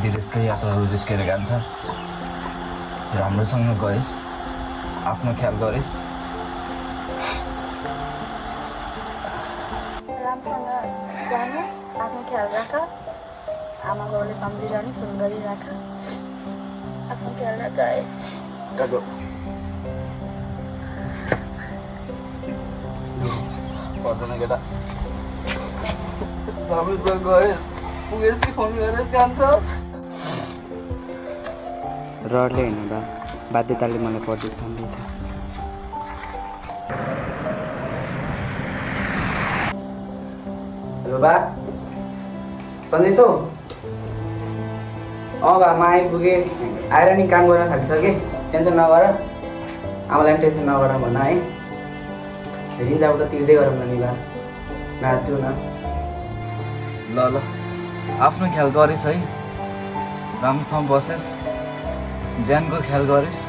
विदेशकै यात्राहरू जिस्केर जान्छ। राम्रोसँग गइस्, आफ्नो ख्याल गरिस्। राम्रोसँग जानु, आफ्नो ख्याल राख। आमा बाउले सम्झिरहने फोन गरिराख। आफ्नो ख्याल राख है। पर्दैन केटा, राम्रोसँग गएस्, पुगेपछि फोन गरेस् जान्छ। रहरले होइन बा, बाध्यताले मलाई परदेश थाम्दैछ। हेलो बा, सन्चै छौ? बा म आइपुगेँ, आएर नि काम गर्न थालिसकेँ। टेन्सन नगर, आमालाई पनि टेन्सन नगर भन है। ऋण जाऊ त तिर्दै गरौँ न नि बा, नाच्छु न। ल ल, आफ्नो ख्याल गरिस् है, राम्रोसँग बसेस्, ज्यानको ख्याल गरिस्।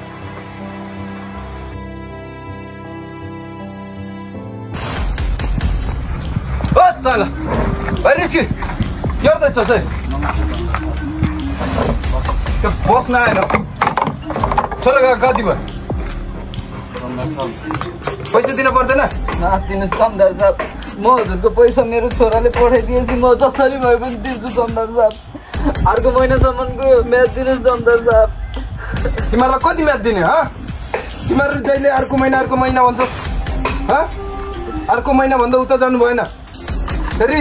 बस साला, बाहिर के गर्दैछ चाहिँ? त्यो बस्न आएन, छोरा कति भयो? पैसा दिन पर्दैन? नदिनुहोस् जमदार साहब, म हजुरको पैसा मेरो छोराले पठाइदिएपछि म जसरी भए पनि दिन्छु जमदार साहब। अर्को महिनासम्मको म्याच दिनुहोस् जमदार साहब। तिमीहरूलाई कति म्याच दिने? तिमीहरू जहिले अर्को महिना भन्छस्, अर्को महिना भन्दा उता जानु भएन। फेरि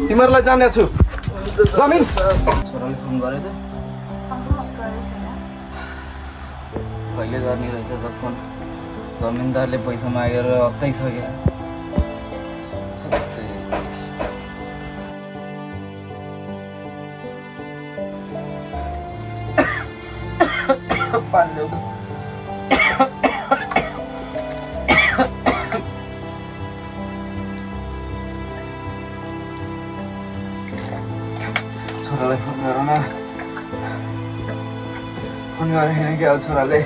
तिमीहरूलाई जाने छु। जमिन छोराले फोन गरे त? कहिले गर्ने रहेछ त फोन? जमिनदारले पैसा मागेर हत्तै छ क्या। छोरालाई फोन गर न, फोन गरेन क्या हो छोराले?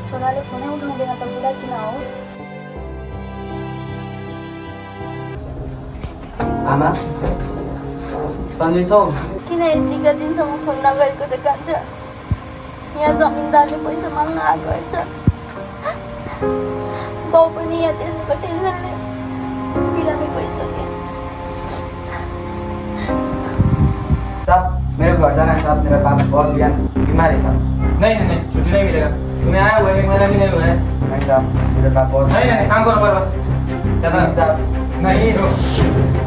छोराले फोनै उठाउँदैन त बुढा किन हो? आमा, सन्चै छौ? किन यतिका दिनसम्म फोन नगरेको त कान्छ? यहाँ जमिनदारले पैसा माग्न आएको रहेछ। बाउ पनि यहाँ त्यसैको टेन्सनले बिरामी भइसक्यो। साहब, मेरे घर जाना है साहब, मेरा पापा बहुत बीमार है साहब। नहीं, छुट्टी नहीं मिलेगा। तुम्हें आया हुआ 1 महीना भी नहीं हुआ है। नहीं साहब, मेरे पापा बहुत नहीं, काम करो बराबर। नहीं साहब, नहीं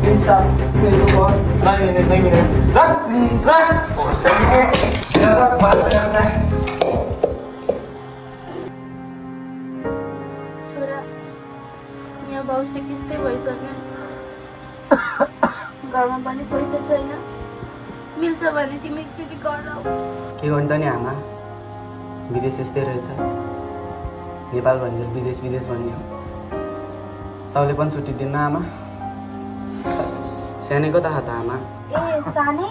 प्लीज साहब, मेरे को बहुत नहीं मिलेगा। रख और सही है, बात करना है। छोरा, यहाँ बाउ सिकिस्तै भइसक्यो। घरमा पनि पैसा छैन। मिल्छ भने तिमी एकचोटि घर आऊ। के गर्नु त नि आमा, विदेश यस्तै रहेछ। नेपाल भन्छ विदेश भन्ने हो। साउले पनि छुट्टी दिन्न आमा। सानैको त हात आमा। ए सानी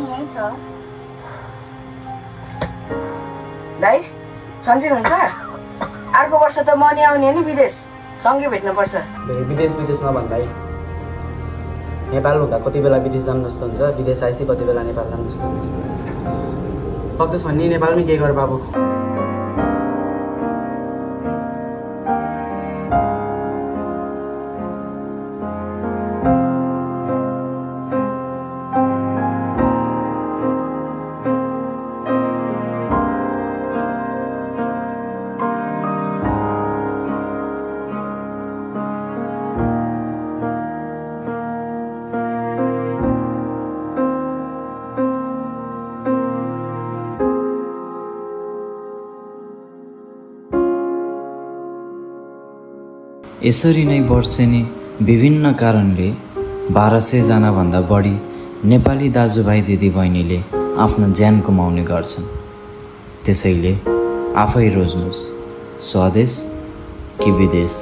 यहीँ छ। दाइ, सन्चै हुन्छ? अर्को वर्ष त म नि आउने नि विदेश, सँगै भेट्नुपर्छ। विदेश नभन् भाइ, नेपाल हुँदा कति बेला विदेश जानु जस्तो हुन्छ, विदेश आएपछि कति बेला नेपाल जानु जस्तो हुन्छ। सक्छस् भन्ने नेपालमै के गर बाबु। यसरी नै वर्षेनी विभिन्न कारणले 1200 जनाभन्दा बढी नेपाली दाजुभाइ दिदीबहिनीले आफ्नो ज्यान गुमाउने गर्छन्। त्यसैले आफै रोज्नुहोस्, स्वदेश कि विदेश।